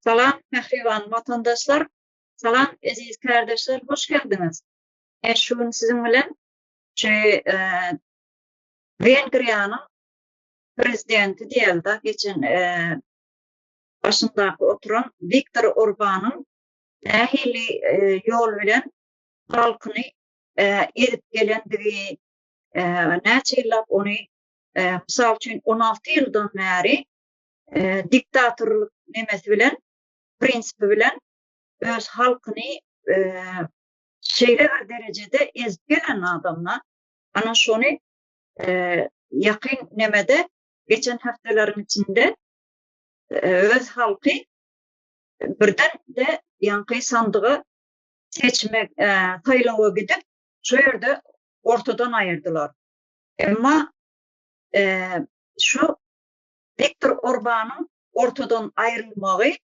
Salam mähriban watandaşlar, salam eziz kärdeşler, hoş geldiňiz. Men şu gün siziň bilen şu e, Wengriýanyň prezidenti diýelde geçen e, başyndaky oturan Wiktor Orbanyň nähili e, ýol bilen halkyny e, ezip gelendigi, e, näçe ýyllap ony e, mysal üçin 16 ýyldan bäri e, diktatorlyk nemesi bilen, prinsipi bilen öz halkyny e, şeýle bir derejede ezip gelen adamlar. Ana şony e, ýakyn nemede geçen haftaleriň içinde e, öz halky birden de ýaňky sandyga seçmek e, saýlawa gidip şu ýerde ortadan aýyrdylar. Emma e, şu Wiktor Orbanyň ortadan aýrylmagy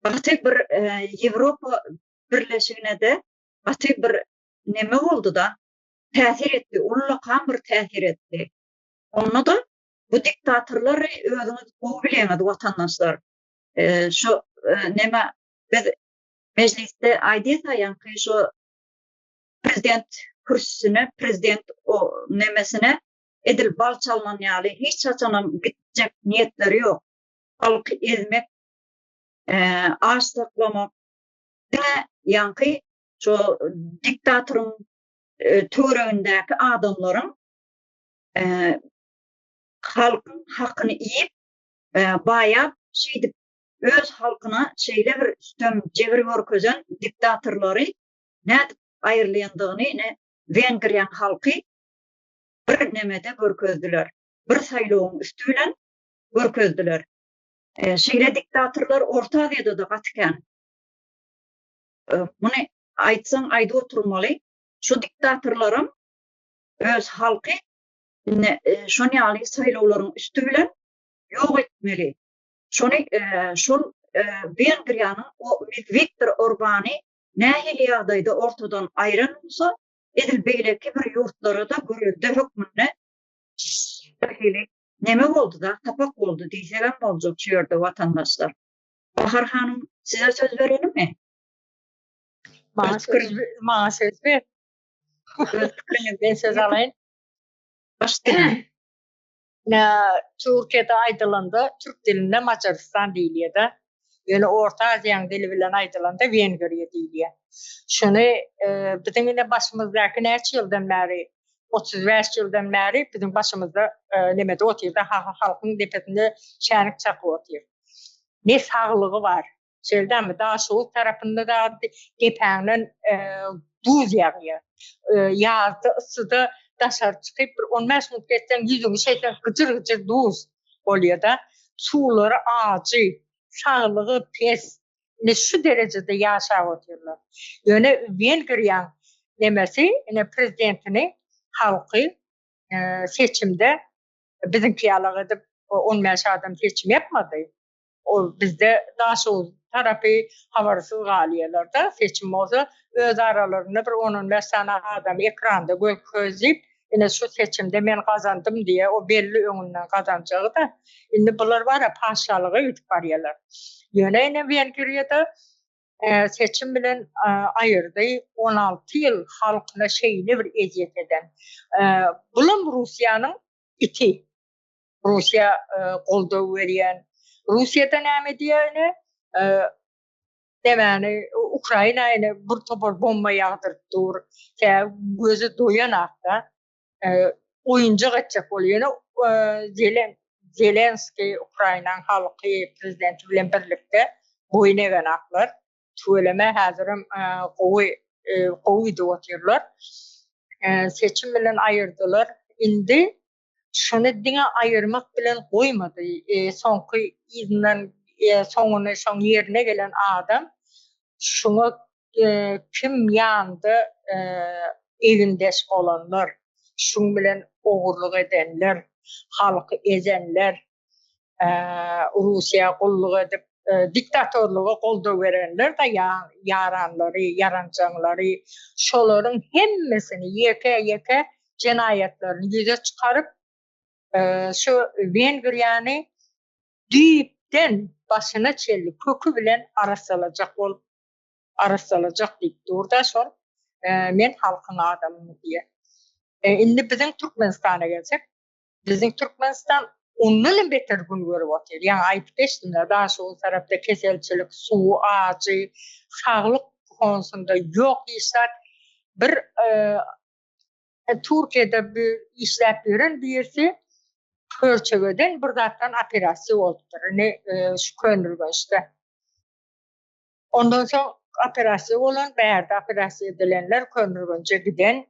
gaty bir Ýewropa Birleşigine-de gaty bir neme boldy-da, täsir etdi, ullakan bir täsir etdi. Onda-da bu diktatorlary özüňiz gowy bilýäňiz, watandaşlar. Şu neme biz mejlisde aýdýas-a ýaňky şu prezident kürsüsine, prezident o nemesine edil bal çalnan ýaly hiç haçanam gitjek niýetleri ýok. Halky ezmek, aç saklamak diňe ýaňky şo diktatoryň töweregindäki adamlaryň halkyň hakyny iýip, baýap şeýdip öz halkyna şeýle bir sütem, jebir görkezen diktatorlary nädip aýrylýandygyny ine Wengriýaň halky bir nemede görkezdiler. Bir saýlawyň üsti bilen görkezdiler. Şeýle diktatorlar Orta Aziýada-da gaty kän. Muny aýtsaň aýdyp oturmaly. Şu diktatorlaram öz halky indi şon ýaly saýlawlaryň üsti bilen ýok etmeli. Şony şol Wengriýanyň o Wiktor Orbany nähili ýagdaýda ortadan aýran bolsa, edil beýleki bir ýurtlara-da görelde hökmünde bir hili neme boldy-da, sapak boldy diýsegem boljak şu ýerde watandaşlar. Bahar hanym size söz berelimmi? Maňa söz, maňa söz ber. Öz pikiriňizi Men söz alaýyn. Başlaýyn. Türkiýede aýdylanda türk dilinde Macarystan diýilýär-de. Ýöne Orta Aziýanyň dili bilen aýdylanda Wengriýa diýilýär. Şuny e, biziň ine başymyzdaky näçe ýyldan bäri 35 ýyldan bäri biziň başymyzda e, nemede otyr-da, halkyň depesinde şänik çakyp otyr. Ne saglygy bar, Şeýdämi, Daşoguz tarapynda da depäňden duz ýagýar. Ýazda yssyda daşary çykyp bir 15 minut geçseň ýüzüňi şeýtseň gyjyr-gyjyr duz bolýar-da. Suwlary ajy, saglygy pes. Ine şu derejede ýaşap otyrlar. Ýöne Wengriýaň nemesi, ine prezidentini halky seçimde biziňki ýalak edip 15 adam seçim ýapmady. Ol bizde Daşoguz tarapy habarsyz galýarlar-da, seçim bolsa öz aralarynda bir on-on bäş sany adamy ekranda görkezip, ine şu seçimde men gazandym diýýär, o belli öňünden gazanjagy-da. Indi bular bar-a patyşalyga gidip barýarlar. Ýöne ine Wengriýada seçim bilen aýyrdy, 16 ýyl halkyna şeýle bir ezýet eden. Bulam Russiýanyň iti. Russiýa goldaw berýän. Russiýada näme diýýär ine? Nämäni Ukraina ine bir topar bomba ýagdyryp dur. Tä gözi doýanakda oýunjak etjek bolýar. Ýöne Zelen Zelenskiý Ukrainanyň halky prezidenti bilen birlikde boýun egenaklar. Tüweleme häzirem gowy gowy gidip otyrlar. Seçim bilen aýyrdylar. Indi Şuny diňe aýyrmak bilen goýmady. Soňky yzyndan soňuny şoň ýerine gelen adam şuňa kim ýanda egindeş bolanlar, şuň bilen ogurlyk edenler, halky ezenler, Russiýa gulluk edip diktatorlyga goldaw berenler-de ýaranlary, ýaranjaňlary, şolaryň hemmesini ýeke-ýeke jenaýatlaryny ýüze çykaryp, şu Wengriýany düýp. Düýpden başyna çenli köki bilen arassalajak bolup arassalajak diýip dur-da şol men halkyň adamymy diýýär. Indi biziň Türkmenistana gelsek, biziň Türkmenistan ondan hem beter gün görüp otyr. Ýaňy aýdyp geçdim-de, Daşoguz tarapda keselçilik, suwy ajy, saglyk konusynda ýok hiç zat. Bir Türkiýede bir işläp ýören birisi Körçegeden bir zatdan operasiýa bolupdyr. Indi şu Köneürgençde. Ondan soň operasiýa bolan, bärde operasiýa edilenler Köneürgenje giden.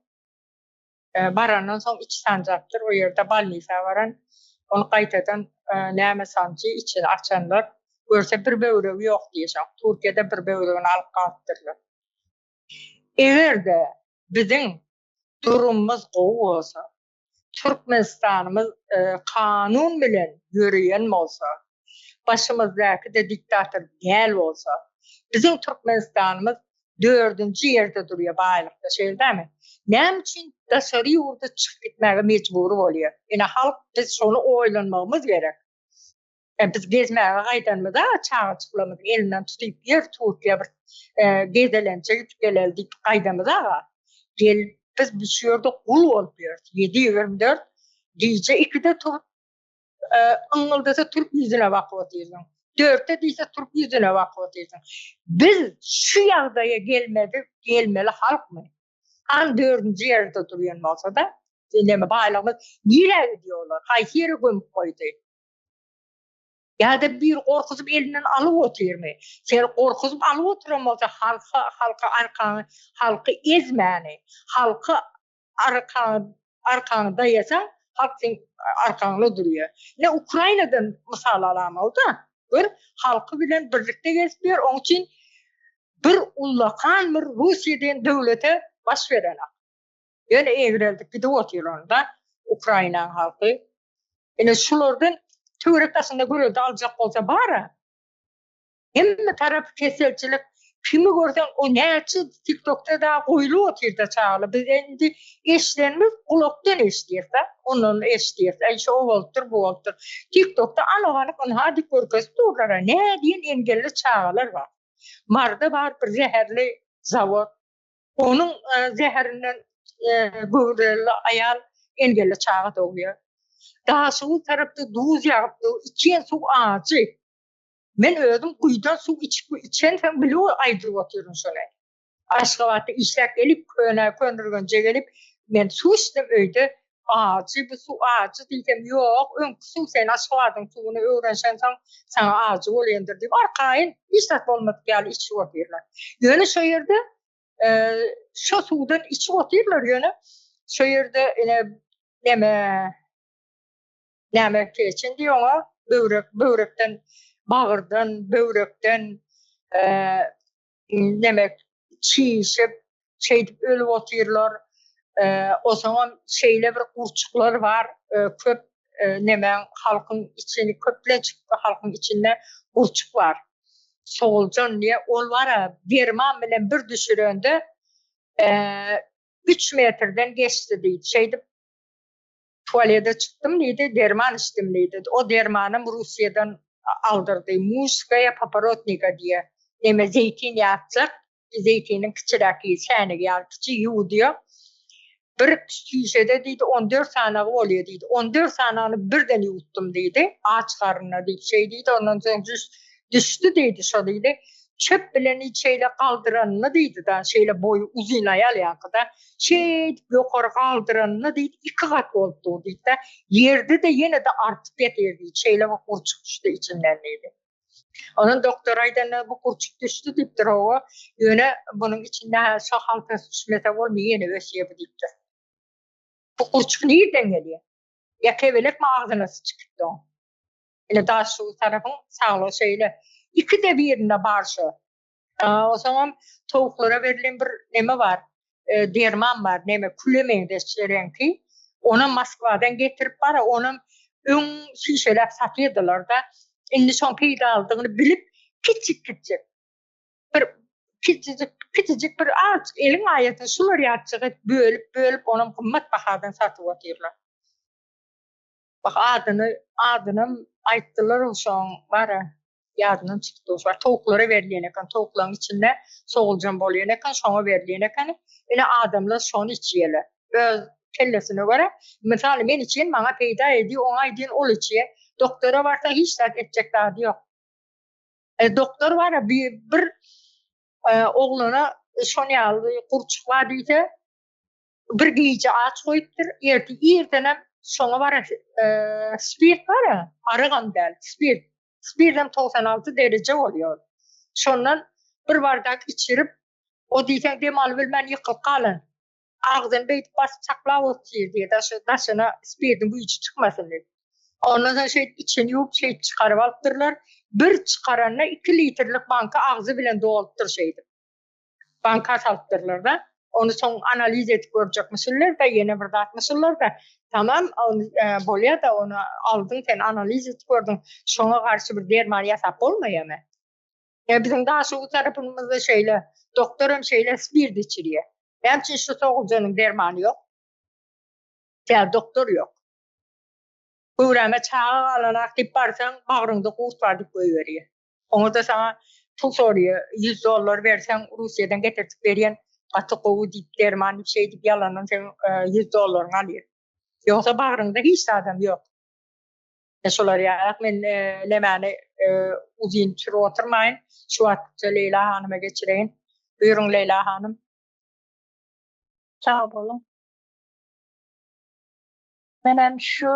Barandan soň içi sanjapdyr, o ýerde bolnisa baran. Ony gaýtadan näme sanjy içini açanlar, görse bir böwregi ýok diýişen. Türkiýede bir böwregini alyp galypdyrlar. Eger-de biziň durumymyz gowy bolsa, Türkmenistanymyz kanun bilen ýöreýän bolsa, başymyzdaky-da diktator däl bolsa, biziň Türkmenistanymyz dördünji ýerde durýar baýlykda, şeýle dälmi? Näme üçin daşary ýurda çykyp gitmäge mejbury bolýar? Ine halk biz şony oýlanmagymyz gerek. Biz gezmäge gaýdanymyzda çagajyklarymyzyň elinden tutup ýer Türkiýä bir gezelençe gidip geleli diýip gaýdamyzda gelip biz şu ýerde gul bolup ýörüs. 7-24 gije 2-de turup yňňyldasa turup ýüzüne bakyp otyrsyň. Dörtde diýse turup ýüzüne bakyp otyrsyň. Biz şu ýagdaýa gelmedi, gelmeli halkmy? Han dördünji ýerde durýan bolsa-da, neme baýlygymyz nirä gidýär olar? Haýsy ýere gömüp goýdy? Ýa-da bir gorkuzyp elinden alyp otyrmy? Sen gorkuzyp alyp oturan bolsa halka halka arkaňy halky ezmäni, halka arkaňy arkaňy daýasaň halk seň arkaňda durýar. Ine Ukrainadan mysal alamaly-da. Gör halky bilen birlikde gezip ýör, oň üçin bir ullakan bir Russiýa diýen döwlete baş berenak. Ýöne egreldik gidip otyr onda Ukrainanyň halky. Ine şulardan töwerek daşynda görelde aljak bolsa bara. Hemme tarapy keselçilik. Kimi görseň o näçe TikTokda da goýlup otyrda çagalar. Biz indi eşidenimiz gulakdan eşidýäs-de, ondan eşidýäs. Aý şu o bolupdyr, bu bolupdyr. TikTokda anyk-anyk ynha diýip görkezip durlar-a. Nä diýen engelli çagalar bar. Maryda bar bir zäherli zawod. Onuň zäherinden göwreli aýal engelli çaga dogýar. Daşoguz tarapda duz ýagyp dur, içýän suw ajy. Men özüm guýudan suw içip içensoň bilip aýdyp otyryn şony. Aşgabatda işläp gelip, köne Köneürgenje gelip, men suw içdim öýde, ajy bu suw ajy diýsem, ýok, öňki suw sen Aşgabadyň suwuny öwrenşensoň saňa ajy bolýandyr diýip arkaýyn hiç zat bolmadyk ýaly içip otyrlar. Ýöne şo ýerde şo suwdan içip otyrlar ýöne şo ýerde ine neme näme keçen diýip oňa böwrek böwrekden bagyrdan böwrekden neme çişip şeýdip ölüp otyrlar. Osaňam şeýle bir gurçuklar bar, köp nemäň halkyň içini köplenç halkyň içinde gurçuk bar. Soguljan diýe ol bara derman bilen bir düşürende 3 metrden geçdi diýdi. Şeýdip Tualete çykdym diýdi, derman içdim diýdi. O dermanam Russiýadan aldyrdy. Muşskaýa paporotnika diýe. Neme zeýtin ýatjak, zeýtiniň kiçiräk çäýnegi ýaly kiçi ýuwudýar. Bir şişede diýdi 14 sanagy bolýar diýdi. 14 sanagyny birden ýuwutdym diýdi. Aç garnyna diýip şeý diýdi. Ondan soň düşdi diýdi şo diýdi. Çöp bilen şeýle galdyranyny diýdi-da, şeýle boýy uzyn aýal ýaňky-da. Şeýdip ýokary galdyranyna diýdi, iki gat bolup dur diýdi-de, ýerde-de ýene-de artyp ýatyr diýdi, şeýle bir gurçuk düşdi içinden diýdi. Ondan doktor aýdanda bu gurçuk düşdi diýipdir, hawa, ýöne bunuň içinde şo haltasy düşmese bolmaýar, ýene ösýär bu diýipdir. Bu gurçuk nirden gelýär? Ýa kebelekmi agzyna syçyp oň? Ine daş şu tarapyň saglygy şeýle. Ikide birinde bar şo. Onsoňam towuklara berlen bir neme bar, derman bar, neme küle meňzeş reňki. Onam Moskwadan getirip bar, onam öň şişeläp satýardylar-da. Indi şoň peýdalydygyny bilip, kiçjik-kiçjik bir kiçijik, kiçijik bir azajyk eliň aýasyny şular ýalyjyk edip bölüp-bölüp, onam gymmat bahadan satyp otyrlar. Bak adyny adynam aýtdylar şoň bara ýadymdan çykyp dur. Şo towuklara berilýän eken, towuklaryň içinde soguljan bolýan eken, şoňa berilýän eken. Ine adamlar şony içýärler. Öz kellesine görä, mysal men içýän maňa peýda edýär, oňa aýdýan ol içýär. Doktora barsa hiç zat etjek zady ýok. E, doktor bara bir, bir e, oglana şon ýaly gurçuk bar diýse, bir gije aç goýupdyr, erte irdenem şoňa bara e, spirt bar aragam däl, spirt. Spirtem 96 dereje bolýar. Şondan bir bardak içirip, o diýseň dem alyp bilmän ýykylyp galan. Agzyny beýdip basyp saklap otyr diýýär, daşy, daşyna spirtiň güýji çykmasyn diýip. Ondan soň şeýdip içini ýuwup şeýdip çykaryp alypdyrlar. Bir çykaranda 2 litrlik banka agzy bilen dolupdyr şeýdip. Banka salypdyrlar-da. Ony soň analiz edip görjekmişinler-de, ýene bir zatmyşynlar-da. Tamam, ony e, bolýar-da, ony aldyň sen analiz edip gördüň. Şoňa garşy bir derman ýasap bolmaýarmy? Ýa biziň Daşoguz tarapymyzda şeýle, doktor hem şeýle spirt içirýär. Näme üçin şu soguljanyň dermany ýok? Tä doktor ýok. Göwräme çaga galanak diýip barsaň, bagryňda gurt bar diýip goýberýär. Oňa-da saňa pul soraýar, 100 dollar berseň Russiýadan getirtip berýän, gaty gowy diýip derman diýip şeý diýip ýalandan seň 100 dollaryňy alýar. Ýogsa bagryňda hiç zadam ýok. E, şolar ýaly men e, nemäni e, uzyn sürüp oturmaýyn. Şu wagtça Leýla hanyma geçireýin. Buýruň Leýla hanym. Sag boluň. Menem şu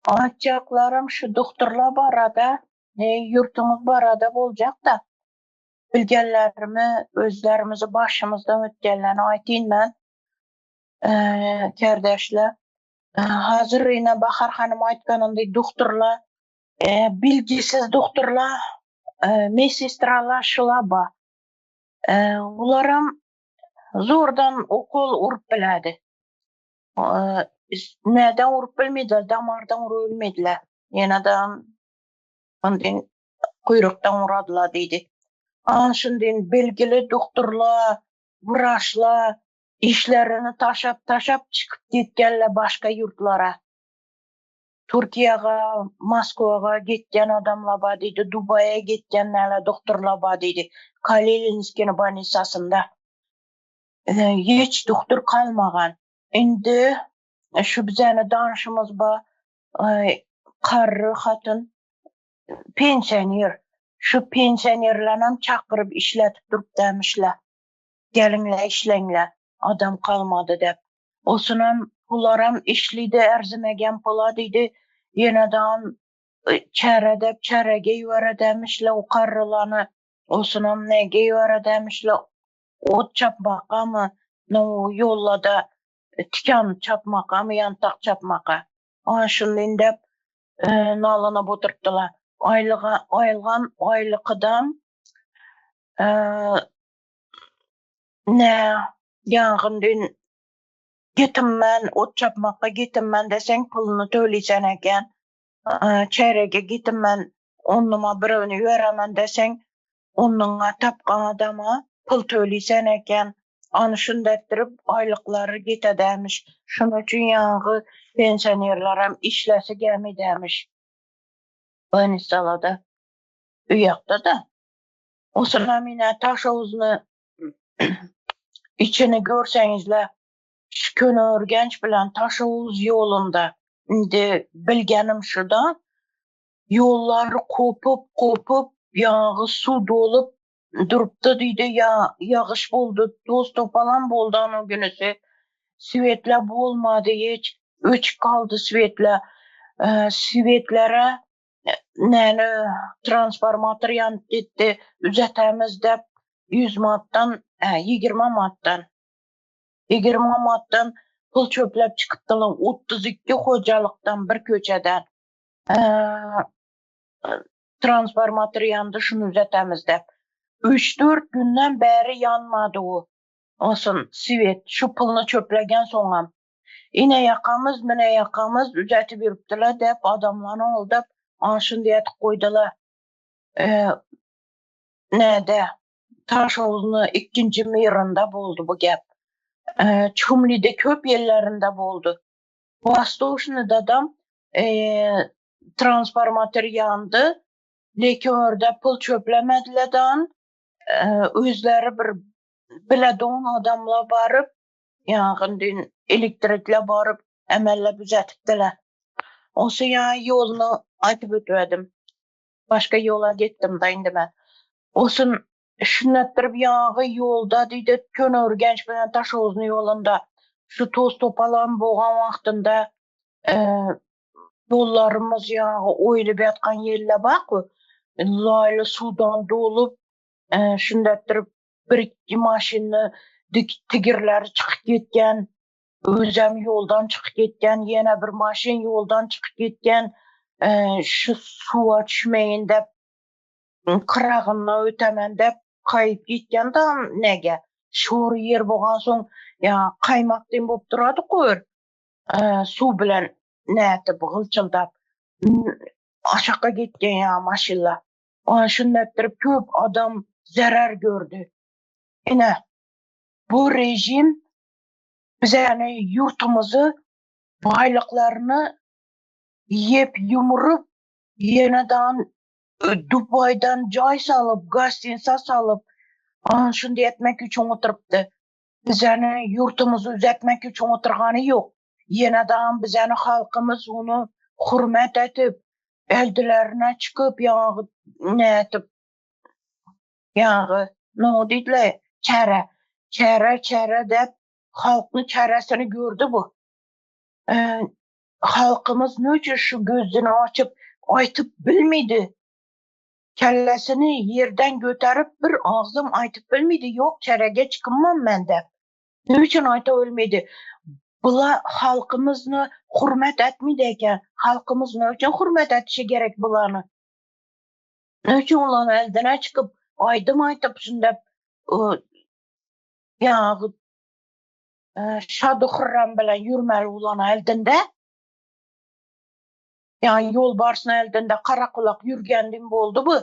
aýtjaklarym şu doktorlar barada, ne ýurtumyz barada boljak-da. Bilgenlerimi, özlerimizi başymyzdan ötgenlerini aýtyn men. Kardeşler. Hazir ine Bahar hanym aýtganynda doktorlar, bilgisiz doktorlar, medsestralar şular bar. Olaram zordan ukol urup biledi. Neden urup bilmediler, damardan urup bilmediler. Ýene de ondan kuyrukdan uradylar diýdi. An şundan belgili doktorlar, wraçlar işlerini taşap taşap çykyp gitgenler başga ýurtlara. Türkiýäge, Moskwaga gitgen adamlar bar diýdi, Dubaýa gitgenler doktorlar bar diýdi. Kalininskini bolnisasynda. Hiç doktor kalmagan. Indi şu bizäni danşymyz bar, karry hatyn pensioner. Şu pensionerlerem çakyryp işletip durup demişler. Geliňle işleňle, adam kalmady dep. Olsunam pularam işlidi, erzimegen pula diýdi. Ýene-de çäre dep, çäre geýwere demişle o karrylany. Olsunam ne geýwere demişle, ot çapmakamy, no ýollada tikan çapmakamy, ýantak çapmaka. Ana şundan dep nalana oturtdylar. Aýlyga, aýylgan aýlykydan ne ýangyn dün getirmän, ot çapmakga getirmän deseň puluny töleýsen eken. Çärege getirmän, onuma birewini ýöremen deseň, onuňa tapgan adama pul töleýsen eken. Any şunda etdirip aýlyklary getedämiş. Şonuň üçin ýaňy pensionerler hem işlese gelmedämiş. Bolnisalada uýakda-da. Osuna mine Taşoguzyny içini görseňizle şu Köneürgenç bilen Taşoguz ýolunda indi bilgenim şuda ýollar kopup kopup ýaňy suw dolup durupdy diýdi ýa ýagyş boldy toz topalan boldy ano günüsi swetle bolmady hiç öçük galdy swetle swetlere näne transformator ýanyp gitdi üzetämiz dep 100 manatdan 20 manatdan 20 manatdan pul çöpläp çykypdylar 32 hojalykdan bir köçeden transformator ýandy şuny üzetämiz dep 3-4 günden bäri ýanmady o olsun svet şu puluny çöplegen soňam Ine ýakamyz, mine ýakamyz üzetip ýürüpdiler dep adamlary aldap, ana şuny diýetip goýdular. Näde? Taşoguzyny ikinji mirinde boldy bu gep. Çümlide köp ýerlerinde boldy. Wastoşnyda-da. Transformator ýandy. Lekin orada pul çöplemediler dan. Özleri bir biledon adamlar baryp, ýagny elektrikler baryp emellep düzetipdiler. Olsa ýa ýoluny aýtyp ötüberdim. Başga ýola gitdim da indi men. Olsun şunetdirip ýagy ýolda diýdi, Köneürgenç bilen Taşozuň ýolunda şu toz topalan bolgan wagtynda ýollarymyz ýagy oýulyp ýatgan ýerler bar-ku, laýly suwdan dolup, şundetdirip bir iki maşynda tigirleri çykyp gitgen, özem ýoldan çykyp gitgen, ýene bir maşyn ýoldan çykyp gitgen, şu suwa düşmeýin dep, kyragyndan ötemen dep kaýyp gitgen da nege. Şor ýer bolgan soň, ýa kaýmak deň bolup durady gör. Suw bilen nätip gylçyldap aşakga gitgen ýa maşynlar. Ona şundatdyryp köp adam zerer gördü. Ine, bu rejim bizäni ýurtumyzy baýlyklaryny ýep ýumuryp, ýenedan Dubaýdan jaý salyp, gostinsa salyp, ana şunday etmek üçin oturypdy. Bizäni ýurtumyzy düzetmek üçin oturgany ýok. Ýenedan bizäni halkymyz ony hurmet edip, eldilerine çykyp ýagy nätip ýagy no diýdiler çäre çäre çäre dep halkyň çäresini gördi bu. Halkymyz ne üçin şu gözüni açyp aýtyp bilmedi. Kellesini ýerden göterip bir agzym aýtyp bilmedi. Ýok çärege çykynmam men dep. Ne üçin aýta bilmedi? Bula halkymyzni hurmet etmedi eken. Halkymyz ne üçin hurmet etişi gerek bulany? Ne üçin ulany eldine çykyp aýdym aýtyp şundap ýagy şady hurram bilen ýürmeli ulany eldinde? Ýa ýolbarsyň eldinde karakulak ýürgendim boldy bu.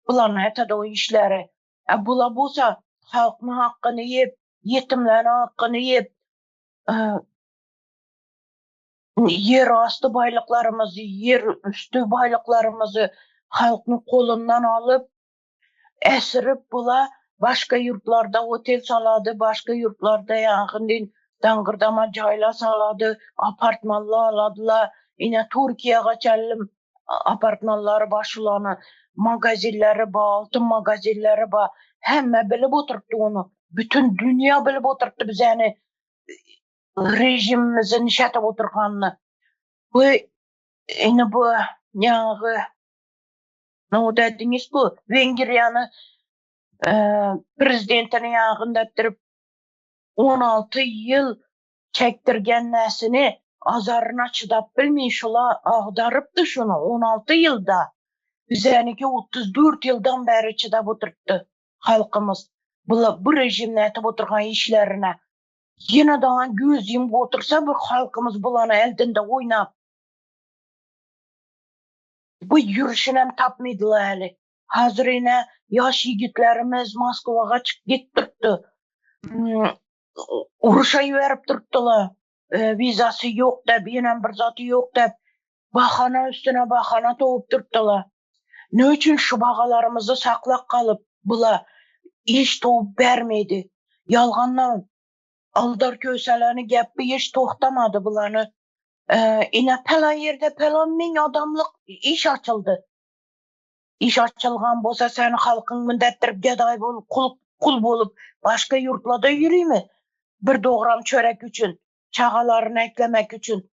Bulany etedi o işleri. E bula bolsa halkyň hakyny ýep, ýetimleriň hakyny ýep, ýer asty baýlyklarymyzy, ýer üstü baýlyklarymyzy halkyň golundan alyp, esirip bula başga ýurtlarda otel salady, başga ýurtlarda ýagny daňgyrdama jaýlar salady, apartmanlar aladylar. Ine Türkiýäge çenli apartmanlary bar şulany, magazinleri bar, altyn magazinleri bar. Hemme bilip oturypdy ony. Bütün dünýä bilip oturypdy bizäni rejimimizi nişetip oturganyny. Bu ine bu ýaňy ne dediňiz bu Wengriýany prezidentini ýagynda etdirip 16 ýyl çekdirgen näsini azaryna çydap bilmeý şula agdarypdy şuny 16 ýylda. Bizäniki 34 ýyldan bäri çydap oturypdy halkymyz. Bula bu rejim nätip oturgan işlerine. Ýene daha göz ýumup otursa bu halkymyz bulany eldinde oýnap. Bu ýürüşinem tapmydylar häli. Hazır ine ýaş ýigitlerimiz Moskwaga çykyp gitdiripdi. Uruşa ýüberip durupdylar. Wizasy ýok dep, ýenem bir zady ýok dep, bahana üstüne bahana towup durupdylar. Ne üçin şu bagalarymyzy saklap galyp, bula iş towup bermedi? Ýalgandan Aldar Köseläni gepi hiç tohtamady bulany. Ine pelan ýerde pelan miň adamlyk iş açyldy. Iş açylgan bolsa seni halkyň mündetdirip gedaý bolup kul, kul bolup başga ýurtlarda ýürümi? Bir dogram çörek üçin, çagalaryny eklemek üçin.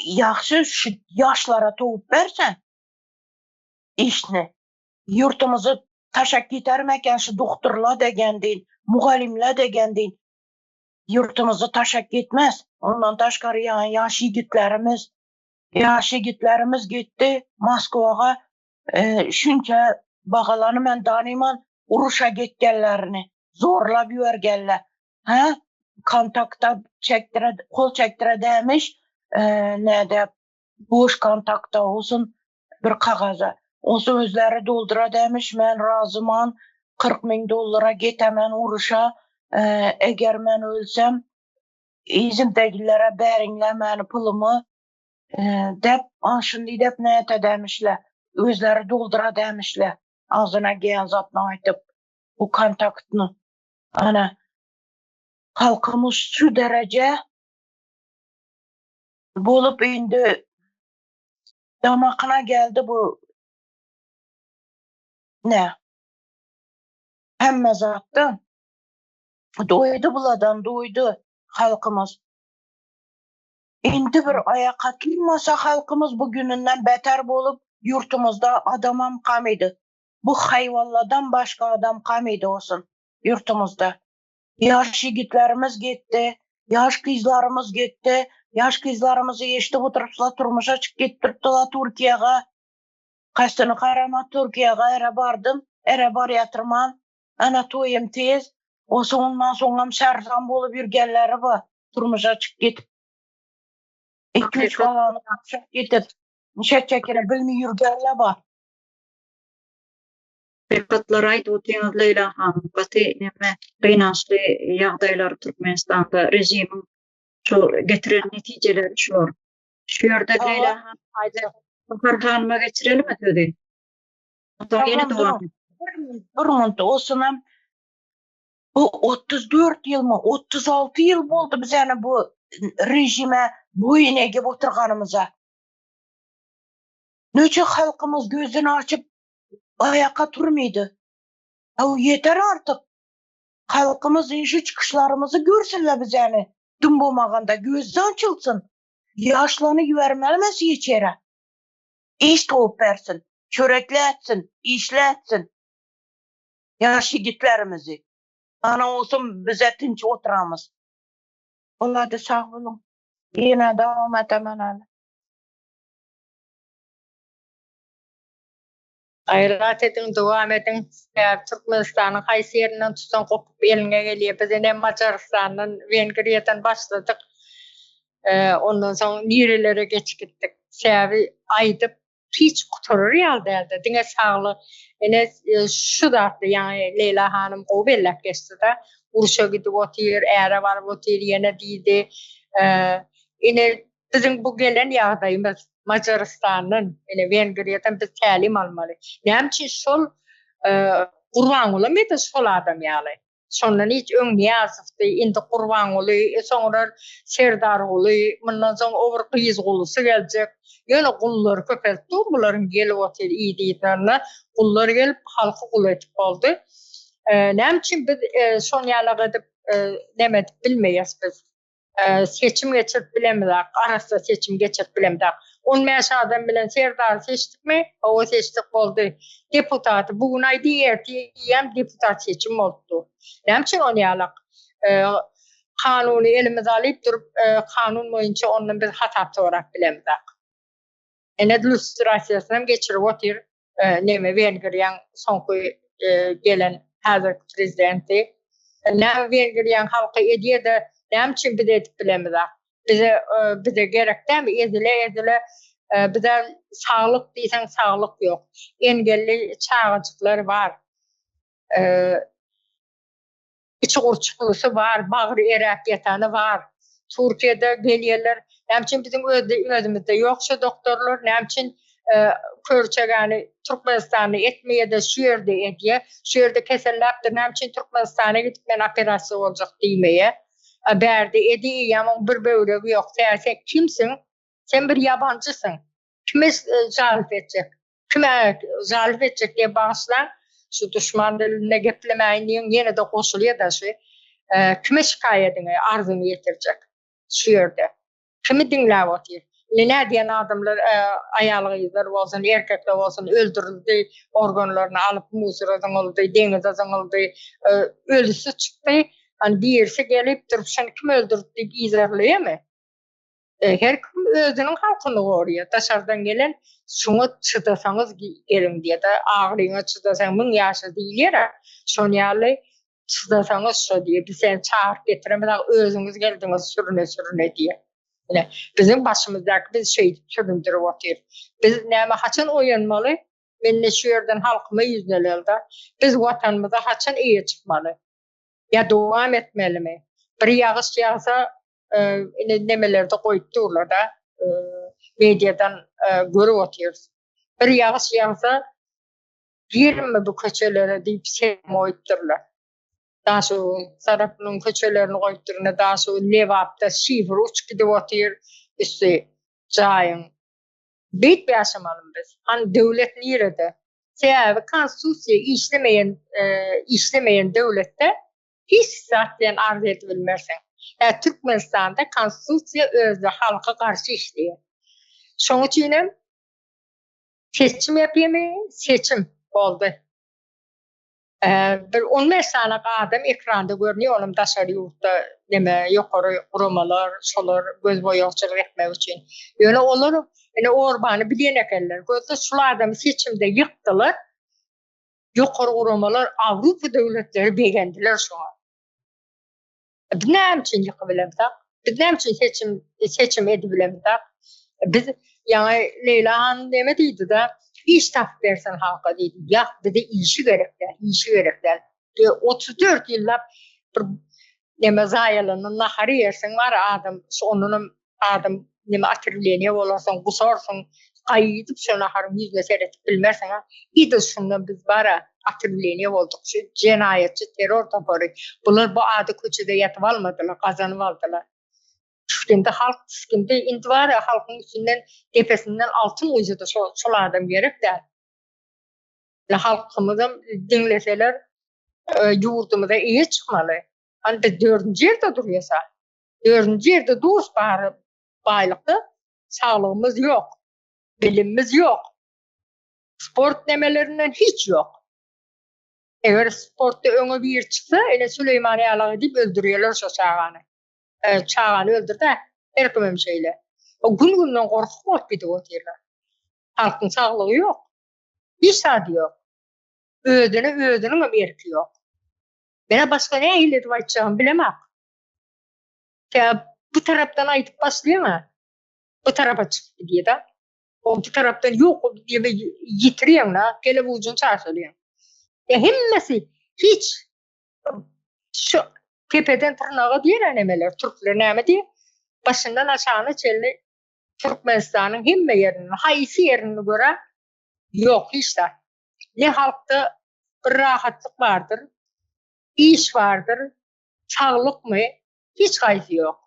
Ýagşy şu ýaşlara towup bersen işni. Ýurtumyzy taşak gidermeken şu doktorlar degen deýin, mugallimler degen deýin. Ýurtumyzy taşak gitmez. Ondan daşgary ýaş ýigitlerimiz, ýaş ýigitlerimiz gitdi Moskwaga. Şunça bagalany men danyman uruşa gitgenlerini zorlap ýörgenler. Ha? Kontakta çekdire, kol çekdire demiş, näde boş kontakta olsun bir kagaza. Olsa özleri doldura demiş, men razyman 40 ming dollara getemen uruşa, eger men ölsem, izimdegilere beriňler meni pulumy. Dep şundy dep näte demişler. Özleri doldura demişler. Agzyna gelen zatny aýdyp bu kontaktny. Ana halkymyz şu dereje bolup indi damakyna geldi bu ne hemme zatdan doýdy buladan doýdy halkymyz. Indi bir aýaka turmasa halkymyz bu gününden beter bolup ýurtumyzda adamam kamydy. Bu haýwanlardan başga adam kamydy olsun ýurtumyzda. Ýaş ýigitlerimiz gitdi, ýaş gyzlarymyz gitdi, ýaş gyzlarymyzy eşidip oturyplar turmuşa çykyp gitdiripdiler Türkiýege. Kastyny garama Türkiýege ere bardym, ere barýatyrman. Ana toýum tez. O soňundan soňam şarzan bolup ýürgenleri bar. Turmuşa çykyp gitip. 2-3 balany tapşyp gitip. Nişe çekene bilmi ýürgenler bar. Hakykatlary aýdyp otyňyz Leýla hanym. Gaty neme gynançly ýagdaýlar Türkmenistanda režimiň şu getiren netijeleri şular. Şu ýerde Leýla hanym Bahar hanyma geçirelimi sözi? Ondan ýene dowam. Bir minut olsunam. Bu 34 ýylmy, 36 ýyl boldy biz ýani bu rejime boýun egip oturganymyza. Neçe halkymyz gözüni açyp aýaka turmydy. Aw ýeter artık. Halkymyz işi çykyşlarymyzy görsünler biz ýani. Düm bolmaganda gözden açylsyn. Ýaşlaryny ýübermeli hiç ýere. Iş towup bersin, çörekletsin, işletsin. Ýaş ýigitlerimizi. Ana olsun bize tinç oturamyz. Olady sag boluň. Ýene dowam edemen hali. Gaýrat ediň, dowam ediň. Sebäbi Türkmenistanyň haýsy ýerinden tutsaň gopup eliňe gelýär. Biz ine Majarystandan, Wengriýadan başladyk. Ondan soň nirelere geçip gitdik. Sebäbi aýdyp hiç gutarar ýaly däldi. Diňe saglyk. Ine şu zatda ýaňy Leýla hanym gowy belläp geçdi-de. Urşa gidip otyr, äre baryp otyr, ýene diýdi. Ine biziň bu gelen ýagdaýymyz Majarystandan, ine Wengriýadan biz tälim almaly. Näme üçin şol Gurbangulam edil şol adam ýaly. Şondan hiç öň Nyýazowdy, indi Gurbanguly, soňra Serdarguly, mundan soň o bir gyzgulusy geljek. Ýöne gullary köpelip dur bularyň gelip otyr yzy-yzyna. Gullar gelip halky gul edip boldy. Näme üçin biz şon ýalak edip neme edip bilmeýäs biz? Seçim geçirip bilemizak, arassa seçim geçirip bilemizak. 15 adam bilen Serdary seçdikmi? Hawa seçdik boldy. Deputaty bu gün aýdy, ertir eýýäm deputat seçim bolupdy. Näme üçin ony ýalak? Kanuny elimize alyp durup, kanun boýunça ondan biz hasap sorap bilemizak. Ene lustrasiýasyny hem geçirip otyr. Neme Wengriýaň soňky gelen häzirki prezidenti. Näme Wengriýaň halky edýär-de, näme üçin biz edip bilemizak? Bize bize gerek dämi? Ezile ezile bize saglyk diýseň saglyk ýok. Engelli çagajyklar bar. Içi gurçuklysy bar, bagry eräp ýatany bar. Türkiýede gelýärler. Näme üçin biziň özümizde ýok şu doktorlar? Näme üçin körçegäni Türkmenistanda etmeýär-de şu ýerde edýär? Şu ýerde keselläpdir, näme üçin Türkmenistana gidip men operasiýa boljak diýmeýär? Bärde edi, eýýäm oň bir böwregi ýok. Sen kimsiň? Sen bir ýabanjysyň. Kime žalp etjek? Kime žalp etjek diýip bagyşlaň. Şu duşman dilinde geplemäýin diýiň, ýene-de goşulýar-da şu. Kime şikaýadyňy, arzyňy ýetirjek şu ýerde? Kimi diňläp otyr? Indi nädýän adamlar, aýal-gyzlar bolsun, erkekler bolsun öldürildi, organlaryny alyp musora zyňyldy, deňize zyňyldy, ölüsi çykdy. Hany birisi gelip durup şuny kim öldürdi diýip yzarlaýarmy? Her kim özüniň halkyny goraýar. Daşardan gelen şuňa çydasaňyz geliň diýýär-de, agyryňa çydasaň müň ýaşa diýilýär-ä. Şonuň ýaly çydasaňyz şo diýýär. Biz seni çagyryp getiremizok, özüňiz geldiňiz sürüne-sürüne diýýär. Ine, biziň başymyzdaky biz şeýdip süründürip otyr. Biz näme haçan oýanmaly? Men ine şu ýerden halkyma ýüzleneli-de. Biz watanymyza haçan eýe çykmaly? Ýa dowam etmelimi? Bir ýagyş ýagsa ine nemelerde goýup durlar-da. Mediadan görüp otyrys. Bir ýagyş ýagsa girme bu köçelere diýip sem goýupdyrlar. Daşoguzyň tarapynyň köçelerini goýupdyr. Ine Daşoguz Lebapda şifr uçup gidip otyr üsti jaýyň. Beýdip ýaşamalymy biz? Hany döwlet nirede? Sebäbi konstitusiýa işlemeýän işlemeýän döwletde hiç zat bilen arz edip bilmersiň. Hä Türkmenistanda konstitusiýa özde halka garşy işleýär. Şoň üçin hem seçim ýapymy? Seçim boldy. Bir 15 sany adam ekranda görünýär, olam daşary ýurtda neme ýokary guramalar, şolar göz boýagçylyk etmek üçin. Ýöne olar ine Orbany bilýän ekenler. Gözde şul adamy seçimde ýykdylar. Ýokary guramalar, Awrupa döwletleri begendiler şoňa. Biz näme üçin ýykybilemzok? Biz näme üçin seçim seçim edibilemzok? Biz ýaňy Leýla hanym neme diýdi-de, iş tapyp bersin halka diýdi. Ýak, bize işi gerek däl, işi gerek däl. 34 ýyllap bir neme zaýalanan nahary ýersiň bar adam, şondanam adam neme otrewleniýe bolarsyň, gusarsyň, gaýdyp şo naharyň ýüzüne seredip bilmersiň. Edil şundan biz bara otrewleniýe bolduk. Şu jenaýatçy terror topary. Bular bu ady köçede ýatyp almadylar, gazanyp aldylar. Tisgindi halk tisgindi. Indi bara halkyň üstünden depesinden altyn guýsa-da şo şol adam gerek däl. Halkymyzam diňleseler ýurdumyza eýe çykmaly. Hany biz dördünji ýerde durýas-a. Dördünji ýerde durus bary baýlykda saglygymyz ýok. Bilimimiz ýok. Sport nemelerinden hiç ýok. Eger sportda öňe biri çyksa, ene Süleýman ýaly diýip öldürýärler şo çagany. E, çagany öldürdi, her kimem şeýle. O gün-günden gorkup bolup gidip otyrlar. Halkyň saglygy ýok. Hiç zady ýok. Özüne özüniň hem erki ýok. Menä başga nähili edip aýtjagymy bilemok. Tä bu tarapdan aýdyp başlaýaň-a, bu tarapa çykyp gidýär-de. O bu tarapdan ýok diýip ýitirýäň-de, kelep ujuny çaşyrýaň. Ýa hemmesi hiç şu tepeden tyrnaga diýen nemeler, türkler näme diýýär? Başyndan aşagyna çenli Türkmenistanyň hemme ýerinden, haýsy ýerini görä ýok hiç zat. Ne halkda bir rahatlyk bardyr, iş bardyr, saglykmy, hiç haýsy ýok.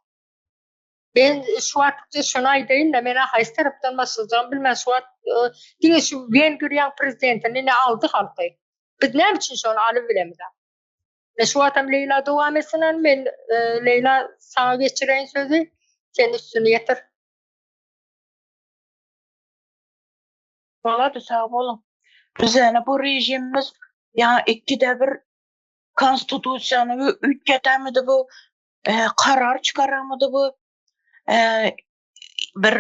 Men şu wagtda şuny aýdaýyn-da, men haýsy tarapdan başlajagymy bilmän, şu wagt e, diňe şu Wengriýanyň prezidentini ine aldy halky. Biz näme üçin şony alyp bilemizok? Men şu wagtam Leýla dowam etsin, men e, Leýla saňa geçireýin sözi, sen üstüni ýetir. Bolady sag boluň. Bizäni bu rejimimiz ýa ikide bir konstitusiýany üýtgetämidi bu e, karar çykaramydy bu e, bir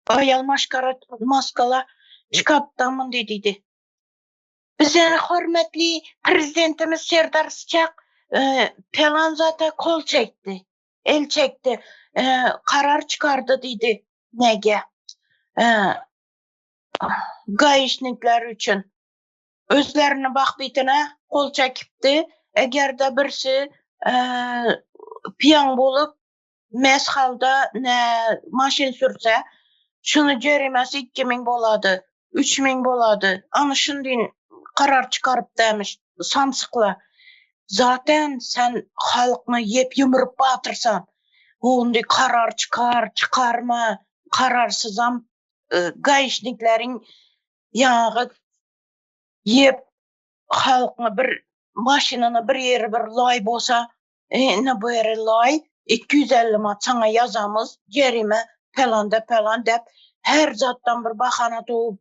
aýal maşkara maskala çykarypdamyn diýdi. Bize hormatly prezidentimiz Serdar Syçak e, pelan zata kol çekdi. El çekdi. E, karar çykardy diýdi. Nege? E, gaişnikler üçin. Özlerini bahbitine kol çekipdi. Eger-de birisi e, piyan bolup mes halda ne maşyn sürse, şuny jerimesi 2000 bolady, 3000 bolady. Ana şundin karar çykaryp demiş samsykla. Zaten sen halkny yep yumrup batyrsan. Ondy karar çykar, çykarma, kararsyzam e, gaişnikleriň ýagy ýep halkny bir maşynyny bir ýeri bir laý bolsa, ine bu ýeri laý 250 manat saňa ýazamyz, jerime pelanda pelan dep her zatdan bir bahana towup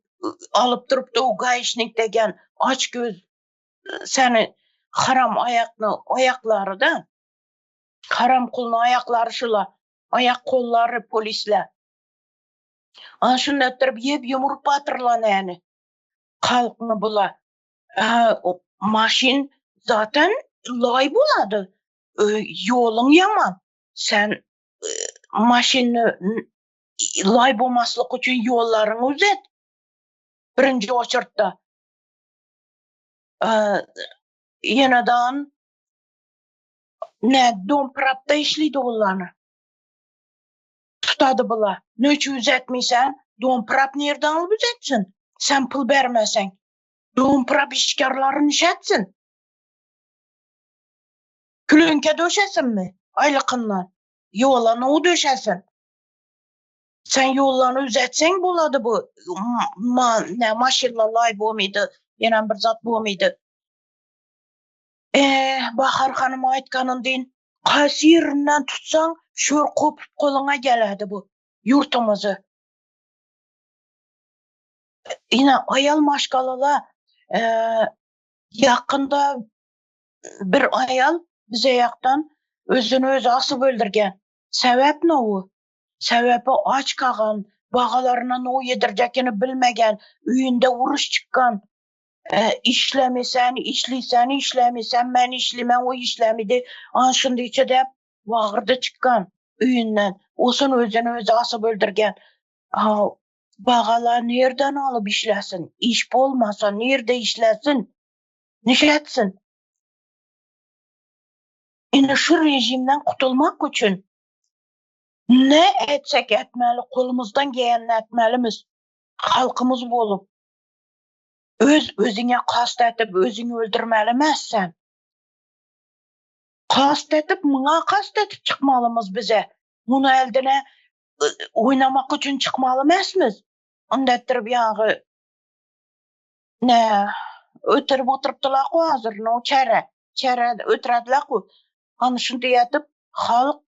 alyp durup o gaişnik degen aç göz seni haram aýakny aýaklary da haram kulny aýaklary şula aýak kollary polisler. Ana şunda etdirip ýep ýumrup batyrlan ýani. Halkny bula. Maşyn zaten laý bolady. Ýoluň ýaman. Sen maşyny laý bolmaslyk üçin ýollaryňy uzet. Birinji oçurtda. Ýenedan ne dom prapda işlidi ollany. Tutady bula. Ne üçin düzetmeýsen? Domprap nirden alyp düzetsin? Sen pul bermeseň. Domprap işgärleri nişetsin? Külünke döşesinmi? Aýlykyndan. Ýola nu döşesin? Sen ýollany düzetseň bolady bu. Ma, ne maşynla laý bolmydy. Ýene bir zat bolmydy. Eh, Bahar hanym aýtganyn deýin, kaýsy ýerinden tutsaň, şör kopup goluňa geledi bu ýurtumyzy. Ine, aýal maşgalala e, ýakynda bir aýal bize ýakdan özüni özi asyp öldürgen. Sebäp ne o? Sebäbi aç kagan, bagalaryna no ýedirjekini bilmegen, öýünde uruş çykgan. Işlemesen, işlisen, işlemesen, men işlemän, o işlemedi. An şundyça dep wagyrdy çykgan öýünden. Osun özüni özi asyp öldürgen. Ha, bagala nerden alyp işlesin? Iş bolmasa nirde işlesin? Nişetsin? Ine şu rejimden kutulmak üçin ne etsek etmeli, kolumuzdan gelenini etmelimiz. Halkymyz bolup. Öz özüňe kast edip özüňi öldürmeli emes sen. Kast edip muňa kast edip çykmalymyz bize. Muny eldine oýnamak üçin çykmaly emesmiz. Onda etdirip ýagy ne ötürip oturypdylar ku hazir no çäre. Çäre ötürediler ku. Hany şundy edip halk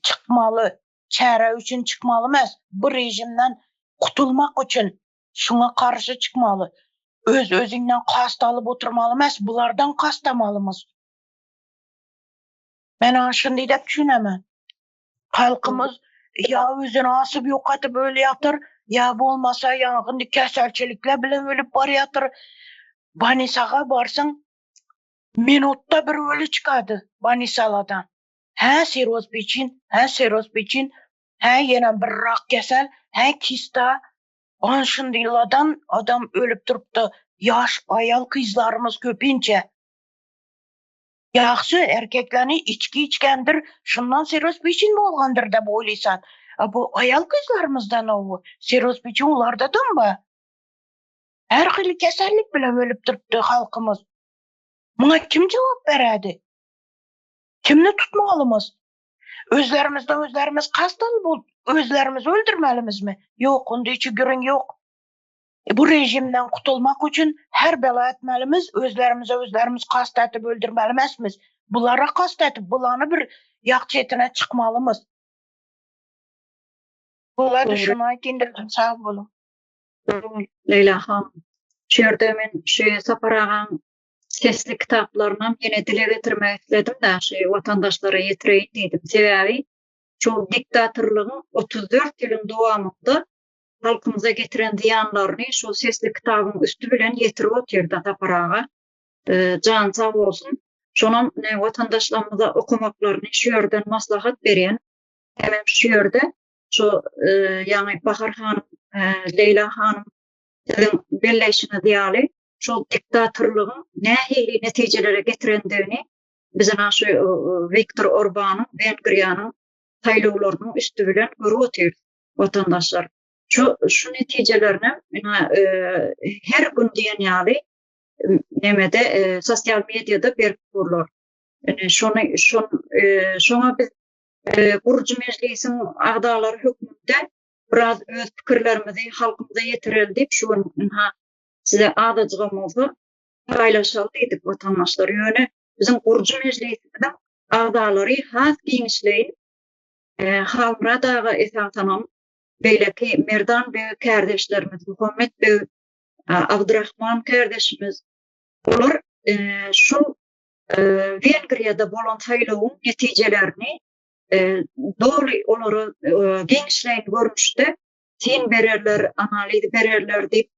çykmaly. Çäre üçin çykmaly emes. Bu rejimden kutulmak üçin Şuňa garşy çykmaly. Öz özüňden kast alyp oturmaly emes, bulardan kast almalymyz. Men ana şundy dep düşünemen. Halkymyz ýa özüni asyp ýok atyp ölýatyr, ýa bolmasa ýangyn keselçilikler bilen ölüp barýatyr. Banisaga barsaň minutda bir öli çykady Banisaladan. Hä siroz peçin, hä siroz peçin, hä ýene bir rak kesel, hä kista. An şundylardan adam ölüp durupdy. Ýaş aýal gyzlarymyz köpinçe. Ýagşy erkeklerini içki içgendir, şundan siroz peçin bolgandyr dep oýlaýsan. A bu aýal gyzlarymyzdan o siroz peçin olardadam bar. Her hili kesellik bilen ölüp durupdy halkymyz. Muňa kim jogap beredi? Kimni tutmalymyz? Özlerimizden özlerimiz kast alyp özlerimizi öldürmelimizmi? Ýok, onda içi gürrüň ýok. E, bu rejimden kutulmak üçin her bela etmelimiz, özlerimize özlerimiz kast edip öldürmeli emesmiz. Bulara kast edip, bulany bir ýak çetine çykmalymyz. Bular şunu aýtyn dedim, sag boluň. Leýla han, şu ýerde men şu Sapar agaň sesli kitaplarynam ýene dile getirmek isledim-de, şu watandaşlara ýetireýin diýdim. Sebäbi şu diktatorlygyň 34 ýylyň dowamynda halkymyza getiren zyýanlaryny şu sesli kitabyň üsti bilen ýetirip otyrda Sapar aga. Jany sag bolsun. Şonam watandaşlarymyza okamaklaryny şu ýerden maslahat berýän. Hemem şu ýerde şu ýaňy Bahar hanym, Leýla hanym siziň belleýşiňiz ýaly şol diktatorlygyň nähili netijelere getirendigini biz ina şu Wiktor Orbanyň Wengriýanyň saýlawlarynyň üsti bilen görüp otyrys watandaşlar. Şu şu netijelerini ina her gün diýen ýaly nemede sosial mediada berip durlar. Ine şony şon şoňa biz gurujy mejlisiň agzalary hökmünde biraz öz pikirlerimizi halkymyza ýetireli diýip şu gün ynha size azajygam bolsa paýlaşaly diýdik watandaşlar. Ýöne biziň gurujy mejlisimiziň agzalary has giňişleýin Halmyrat aga esasanam beýleki Merdan beg kärdeşlerimiz, Muhammet beg, Abdurahman kärdeşimiz olar şu Wengriýada bolan saýlawyň netijelerini doly olara giňişleýin görnüşde syn bererler, analiz bererler diýip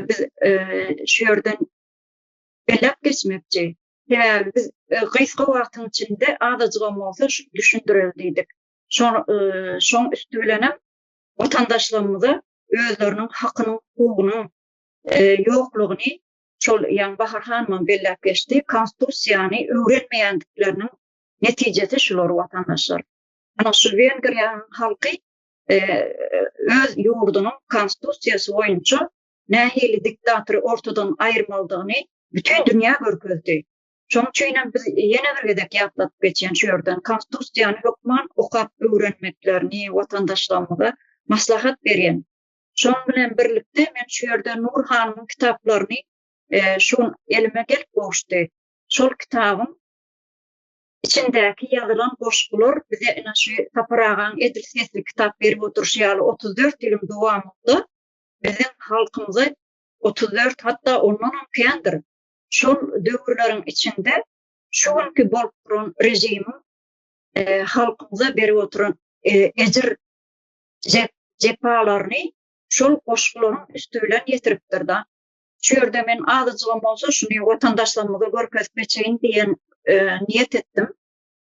biz şu ýerden belläp geçmekçi. Sebäbi biz gysga wagtyň içinde azajygam bolsa şu düşündireli diýdik. Şoň üsti bilenem watandaşlarymyza özleriniň hakynyň, hukugynyň ýoklugyny şol ýaňy Bahar hanymam belläp geçdi, konstitusiýany öwrenmeýändikleriniň netijesi şular watandaşlar. Ana şu Wengriýanyň halky öz ýurdunyň konstitusiýasy boýunça nähili diktatory ortadan aýyrmalydygyny bütin dünýä görkezdi. Şonuň üçin hem biz ýene bir gezek ýatladyp geçýän şu ýerden konstitusiýany hökman okap öwrenmeklerini watandaşlarymyza maslahat berýän. Şonuň bilen birlikde men şu ýerde Nur hanymyň kitaplaryny şu gün elime gelip gowuşdy. Şol kitabyň içindäki ýazylan goşgular bize ine şu Sapar agaň edil sesli kitap berip oturyşy ýaly 34 ýylyň dowamynda biziň halkymyza 34 hatda ondanam kändir şol döwürleriň içinde şu günki bolup duran režimiň halkymyza berip oturan ejir jepalaryny şol goşgularyň üsti bilen ýetiripdir-da. Şu ýerde men azajygam bolsa şuny watandaşlarymyza görkezip geçeýin diýen niýet etdim.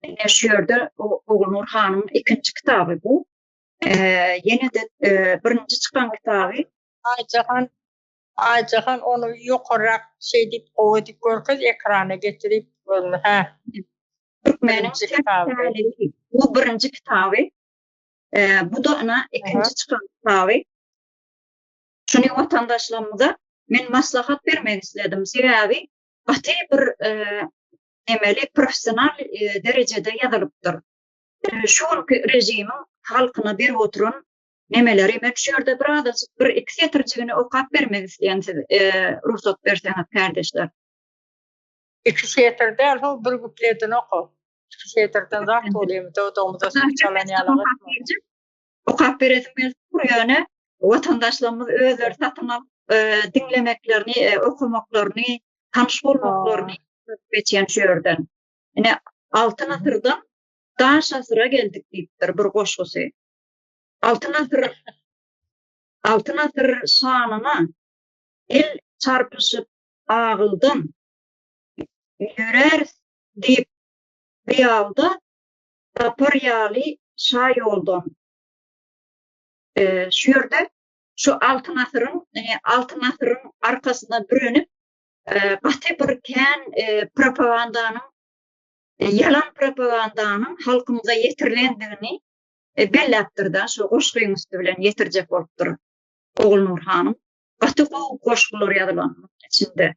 Ine şu ýerde Ogulnur hanymyň ikinji kitaby bu. Ýene-de birinji çykan kitaby. Aýjahan Aýjahan ony ýokarrak şeý diýip gowy edip görkez ekrana getirip görün hä. Türkmeniň kitaby. Bu birinji kitaby. Bu-da ina ikinji çykan kitaby. Şuny watandaşlarymyza men maslahat bermek isledim. Sebäbi gaty bir nemeli professional derejede ýazylypdyr. Şu günki režimiň halkyna berip oturan nemeleri men şu ýerde bir azajyk bir iki setirjigini okap bermek isleýän siz rugsat berseňiz kärdeşler. Iki setir däl ho bir kupledini oka. Iki setirden zat bolýar dodagymyza suw çalan ýaly. Okap beresim gelip dur ýöne watandaşlarymyz özleri satyn alyp diňlemeklerini, okamaklaryny, tanyş bolmaklaryny geçýän şu ýerden. Ine Altyn asyrdan daş asyra geldik diýipdir bir goşgusy. Altyn asyr Altyn asyr şanyna el çarpyşyp agyldan ýöräris diýip hyýalda tapar ýaly şa ýoldan. Şu ýerde şu Altyn asyryň Altyn asyryň arkasyna bürenip gaty bir kän propagandanyň ýalan propagandanyň halkymyza ýetirilendigini belläpdir-de, şu goşgyň üsti bilen ýetirjek bolupdyr Ogulnur hanym. Gaty gowy goşgular ýazylan içinde.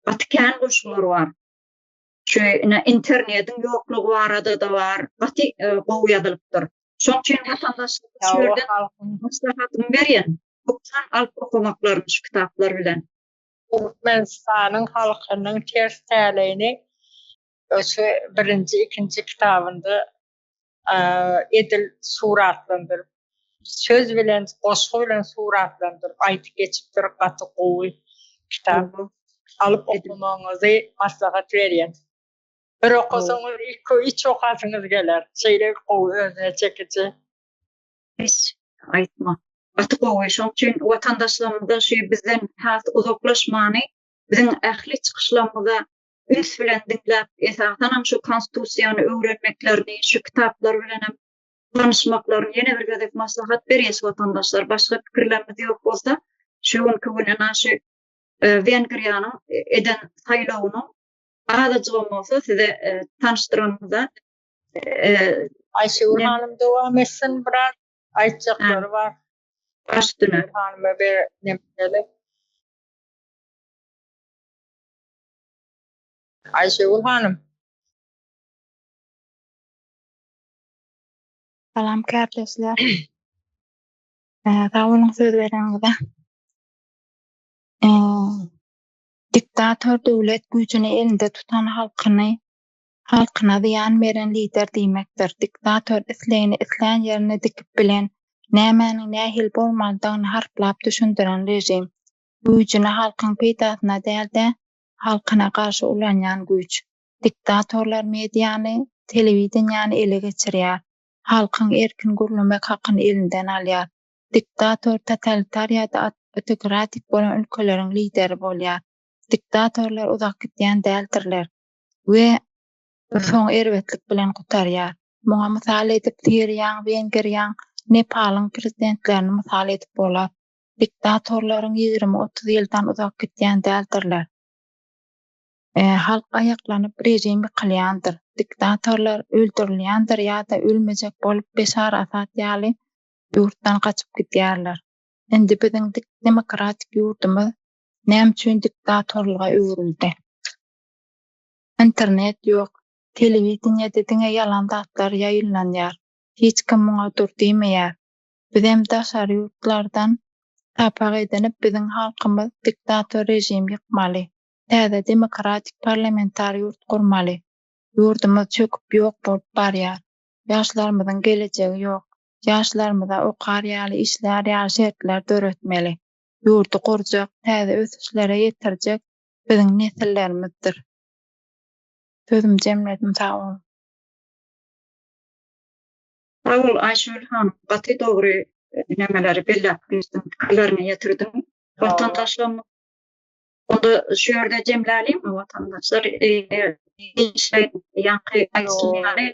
Gaty kän goşgular bar. Şu ine internetiň ýoklugy barada-da bar. Gaty gowy ýazylypdyr. Şoň üçin watandaşlar şu ýerden maslahatymy berýän. Hökman alyp okamaklaryny şu kitaplar bilen. Türkmenistanyň halkynyň ters täleýini şu birinji, ikinji kitabynda edil suratlandyryp, söz bilen, goşgy bilen suratlandyryp aýdyp geçipdir. Gaty gowy kitap. Alyp okamagyňyzy maslahat berýän. Bir okasaňyz, iki, üç okasyňyz geler. Şeýle gowy özüne çekiji. Hiç aýtma. Gaty gowy. Şoň üçin watandaşlarymyza şu bizden has uzaklaşmany, biziň ähli çykyşlarymyza üns bilen diňläp, esasanam şu konstitusiýany öwrenmeklerini, şu kitaplar bilenem tanyşmaklaryny ýene bir gezek maslahat berýäs watandaşlar. Başga pikirlerimiz ýok bolsa, şu günki gün ena şu Wengriýanyň eden saýlawynyň azajygam bolsa size tanyşdyranymyza Aýşegül hanym dowam etsin biraz aýtjaklary bar. Baş üstüne. Hanyma bir nemeli. Aýşegül hanym. Salam kärdeşler. Sag boluň söz bereniňize. Diktator döwlet güýjüni elinde tutan halkyny halkyna zyýan beren lider diýmekdir. Diktator islegini islän ýerine dikip bilen, nämäniň nähili bolmalydygyny harplap düşündiren režim. Güýjüni halkyň peýdasyna däl-de, halkyna garşy ulanýan güýç. Diktatorlar mediany, telewideniýäni ele geçirýär. Halkyň erkin gürlemek hakyny elinden alýar. Diktator totalitar ýa-da awtokratik bolan ülkeleriň lideri bolýar. Diktatorlar uzak gidýän däldirler we soňy erbetlik bilen gutarýar. Muňa mysal edip Siriýaň, Wengriýaň, Nepalyň prezidentlerini mysal edip bolar. Diktatorlaryň 20-30 ýyldan uzak gidýän däldirler. Halk aýaklanyp režim ýykylýandyr. Diktatorlar öldürilýändir ýa-da ölmejek bolup Beşar Asad ýaly ýurtdan gaçyp gidýärler. Indi biziň demokratik ýurdumyz näme üçin diktatorlyga öwrüldi? Internet ýok, telewideniýede diňe ýalan zatlar ýaýynlanýar. Hiç kim muňa dur diýmeýär. Bizem daşary ýurtlardan sapak edinip biziň halkymyz diktator režim ýykmaly. Täze demokratik parlamentar ýurt gurmaly. Ýurdumyz çöküp ýok bolup barýar. Ýaşlarymyzyň gelejegi ýok. Ýaşlarymyza okar ýaly, işlär ýaly şertler döretmeli. Ýurdy gurjak, täze ösüşlere ýetirjek biziň nesillerimizdir. Sözümi jemledim sag boluň. Sag bol Aýşöhle hanym, gaty dogry nemeleri belläp geçdiň, pikirleriňi ýetirdiň. Watandaşlarymyz onda şu ýerde jemläliňmi watandaşlar ýaňky aýdyşym ýaly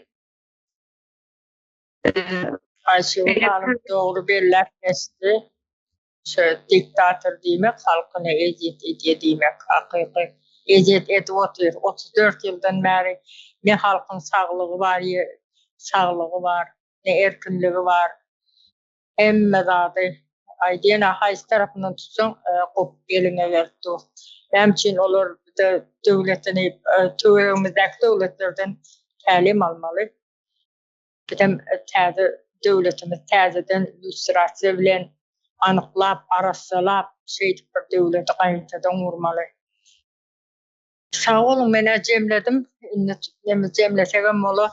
Aýşöhle hanym dogry belläp geçdi. Şu diktator diýmek halkyna ezýet edýä diýmek. Hakyky ezýet edip otyr. 34 ýyldan bäri ne halkyň saglygy bar, saglygy bar, ne erkinligi bar. Hemme zady aýdýan-a haýsy tarapyndan tutsaň gopup eliňe berip dur. Näme üçin olar döwletini töweregimizdäki döwletlerden tälim almaly. Bizem täze döwletimiz täzeden lýustrasiýa bilen anyklap, arassalap, şeýdip bir döwleti gaýtadan gurmaly. Sag boluň, men-ä jemledim. Indi indi jemlesegem bolar.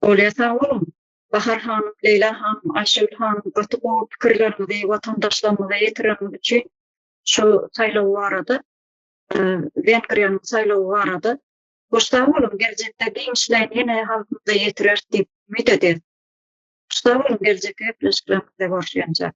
Bolýa sag boluň. Bahar hanym, Leýla hanym, Aýşegül hanym gaty gowy pikirleriňizi watandaşlarymyza ýetireniňiz üçin şu saýlaw barada, Wengriýanyň saýlawy barada Hoş sag boluň, geljekde giňişleýin ýene halkymyza ýetireris diýip umyt edýäs. Hoş sag boluň, geljekki gepleşiklerimizde görüşýänçäk.